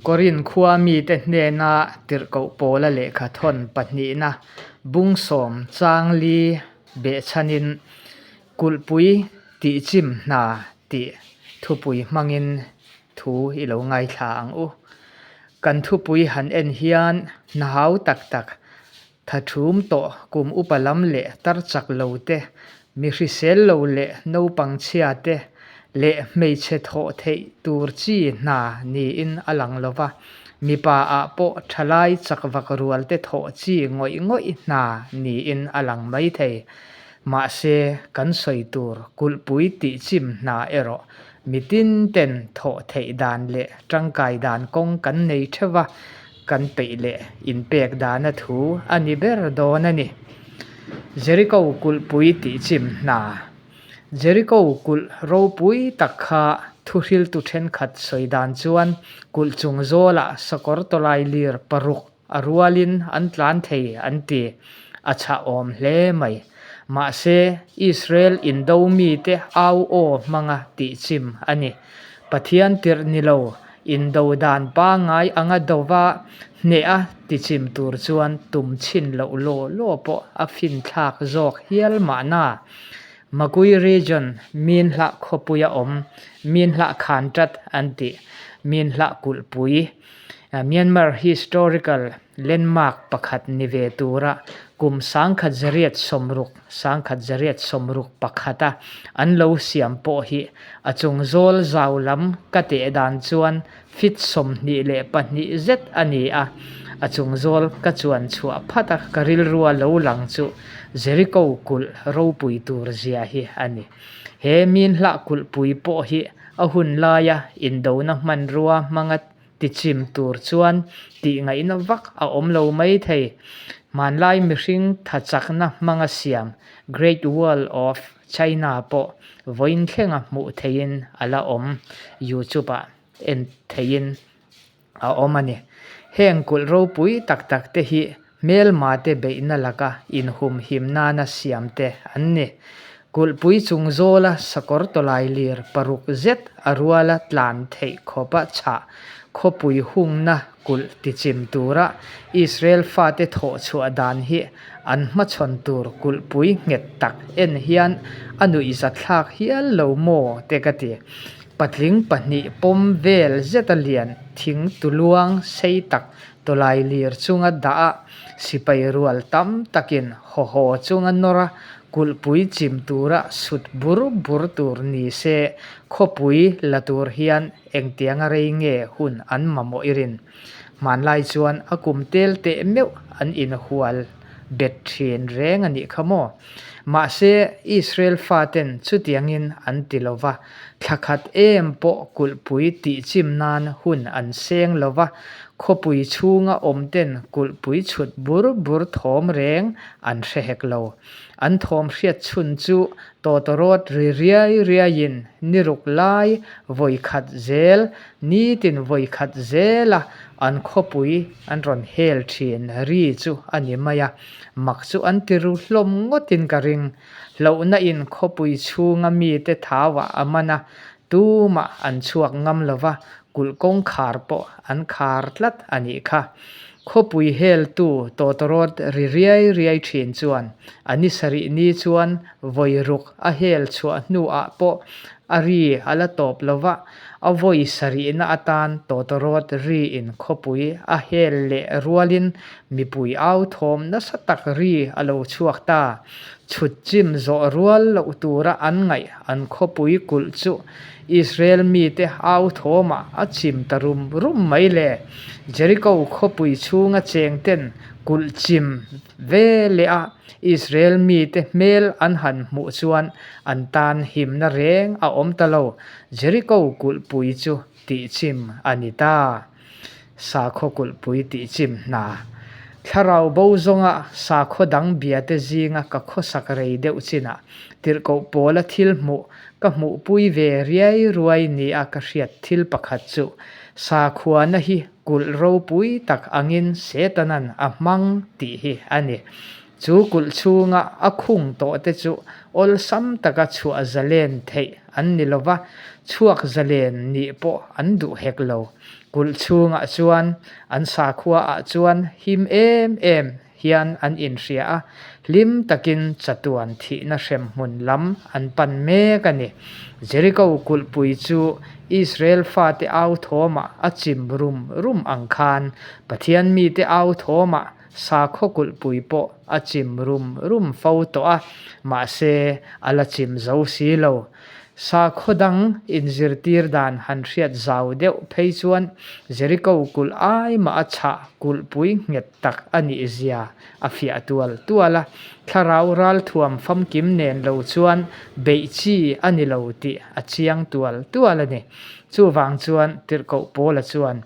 Korinth khua mite hnena tirhkoh Paula lehkha thawn pahnihna bungsawm changli behchhanin kulhpui tihchim hna tih thupui hmangin thu i lo ngaithla ang u. Kan thupui han en hian hna hau tak tak Tha thum tawh kum upa lam leh tar chak lo te, mi hrisel lo leh naupang chhia te leh hmeichhe thawh theih tur chi hna niin a lang lo va, mipa ah pawh thalai chak vak rual te thawh chi ngawih ngawih hna niin a lang mai thei. Mahse, kan sawi tur kulhpui tih chim hna erawh Mitin ten thawh theih dan leh tangkai dan kawng kan nei theuh a, kan peih leh inpek dana thu a ni ber dawn a ni. Jericho kulhpui tih chim hna. Jericho kulh ropui tak kha thuhriltu thenkhat sawi dan chuan kulh chung zawlah sakawr tawlai lir paruk A rualin an tlan thei an ti, a chhahawm hle mai. Mahse, Israel indo mite au aw hmanga tihchim a ni. Pathian tirh ni lo, indo dan pangngai anga dova hneha tichim tur chuan tum chhin loh law law pawh a finthlak zawk hial mahna. Magui Region, Minhlah khawpuia awm, Minhlah Khantat an tih, Minhlah kulhpui, Myanmar historical landmark pakhat ni ve tura kum 1960, 1961 a an lo siam pawh hi a chung zawl zau lam ka teh dan chuan feet 22 zet a ni a, a chung zawl ka chuan chhuah phat a ka rilrua lo lang chu Jericho kulh ropui tur zia hi a ni. He Minhlah kulhpui pawh hi a hun laia indona hmanrua hmanga tichim tur chuan tihngaihna vak a awm lo mai thei. Hmanlai mihring tha chakna hmanga siam Great Wall of China pawh vawiin thlenga hmuh theihin a la awm, YouTube-ah en theihin. a awm a ni. Heng kulh ropui tak tak te hi hmelma te beihna laka inhumhim nana siam te an ni. Kulhpui chung zawla sakawr tawlai lir paruk zet a ruala tlan theih khawpa chhah khawpui hungna kulh tichim tura Israel fate thawh chhuah dan hi an hmachhawn tur kulhpui nghet tak en hian a nuihzathlak hial lo maw te ka ti. Patling pahnih pawm vel zeta lian thing tuluang sei tak tawlai lir chunga dah a, sipai rual tam takin haw haw chunga nawr a, kulhpui chim tura sut bur bur tur ni se khawpui la tur hian engtianga rei nge hun an mamawh i rin. Hmanlai chuan a kum tel teh meuh an inhual bet thin reng a nih kha maw? Mahse, Israel faten chutiangin an ti lo va, thla khat em pawh kulhpui tihchim nan hun an seng lo va, khawpui chhunga awmten kulhpui chhut bur bur thawm reng an hre hek lo. An thawm hriat chhun chu tawtawrawt ri riai riaiin ni ruk lai vawi khat zel, nitin vawi khat zela an khawpui an rawn hel thin ri chu a ni mai a. Mak chu an ti ru hlawm ngawtin ka ring. Hlauhna in khawpui chhunga mite thauah a man a, tumah an chhuak ngam lo va, kulh kawngkhar pawh an khar tlat a nih kha. Khawpui heltu tawtawrawt ri riai riai thin chuan a ni sarih ni chuan vawi ruk a hel chhuah hnuah pawh a ri a la tawp lo va, A vawi sarihna atan tawtawrawt riin khawpui a hel leh rualin mipui au thawm nasa tak ri a lo chhuak ta. Chhut chim zawh rual loh tura an ngaih an khawpui kulh chu Israel mite au thawmah a chim ta rum rum mai le. Jericho khawpui chhunga chengten kulh chim ve leh a Israel mite hmel an han hmuh chuan an tan himna reng a awm ta lo. Jericho kulhpui chu tihchim a ni ta. Sakhaw kulhpui tihchim hna. Thlarau bo zawnga sakhaw dang biate zinga ka khawsak rei deuh chinah tirhkoh pawla thil hmuh ka hmuhpui ve riai ruai nia ka hriat thil pakhat chu sakhuana hi kulh ropui tak angin Setanan a hmang tih hi a ni. Chu kulh chhunga a khung tawhte chu awlsam taka chhuah zalen theih an ni lo va, chhuak zalen nih pawh an duh hek lo. Kulh chhungah chuan an sakhuaah chuan him em em hian an inhria a, hlim takin chatuan thihna hremhmun lam an pan mek a ni. Jeriko kulhpui chu Israel fate au thawmah a chim rum rum ang khan Pathian mite au thawmah sakhaw kulhpui pawh a chim rum rum fo tawh a, mahse a la chim zo si lo. Sakhaw dang inzirtir dan han hriat zau deuh phei chuan Jeriko kulh ai mah a chhah kulhpui nghet tak a nih zia a fiah tual tual a, thlarau ralthuam famkim nen lo chuan beih chi a ni lo tih a chiang tual tual a ni. Chuvang chuan Tirhkoh Paula chuan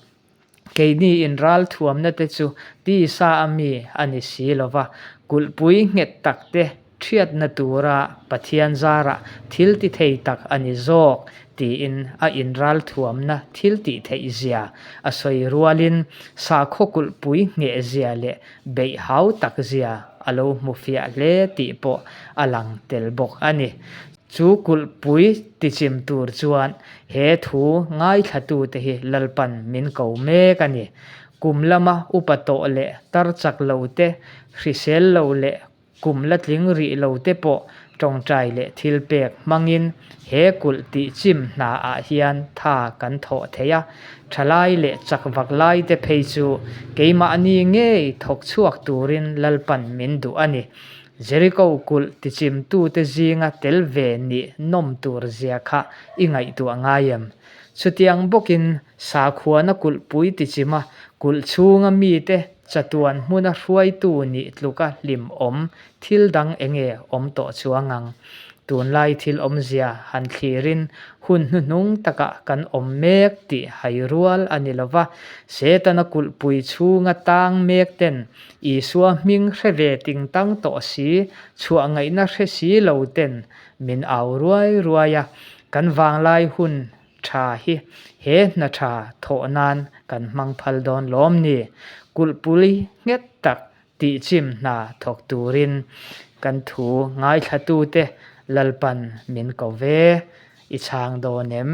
Keini in ralthuamna te chu tisa a mi a ni si lo va, kulhpui nghet tak te ṭhiatna tura Pathian zarah thil ti thei tak a ni zawk tiin a in ralthuamna thil tih theih zia a sawi rualin sakhaw kulhpui ngheh zia leh beih hau tak zia a lo hmu fiah hle tih pawh a lang tel bawk a ni. Chu kulhpui tichim tur chuan he thu ngaithlatute hi Lalpan min ko mek a ni. Kum lama upa tawh leh tar chak lo te, hrisel lo leh kum la tling rih lo te pawh tawngtai leh thilpek hmangin he kulh tihchim hnaah hian tha kan thawh thei a. Thalai leh chak vak lai te phei chu keimahni ngei thawk chhuak turin Lalpan min duh a ni. Jeriko kulh tichimtute zinga tel ve nih nawm tur zia kha i ngaihtuah ngai em? Chutiang bawkin sakhuana kulhpui tichima kulh chhunga mite chatuan hmuna hruaitu nih tluka hlimawm thil dang enge awm tawh chuang ang? Tunlai thil awmzia han thlirin hun hnuhnung takah kan awm mek tih hai rual a ni lova, Setana kulhpui chhunga tang mek ten Isua hming hre ve ting tang tawh si, chhuah ngaihna hre si lo ten min au ruai ruai a, kan vanglai hun tha hi he hna tha thawh nan kan hmang phal dawn lawm ni? Kulhpui nghet tak tihchim hna thawk turin kan thu ngaithlatute Lalpan min ko ve, i chhang dawn em?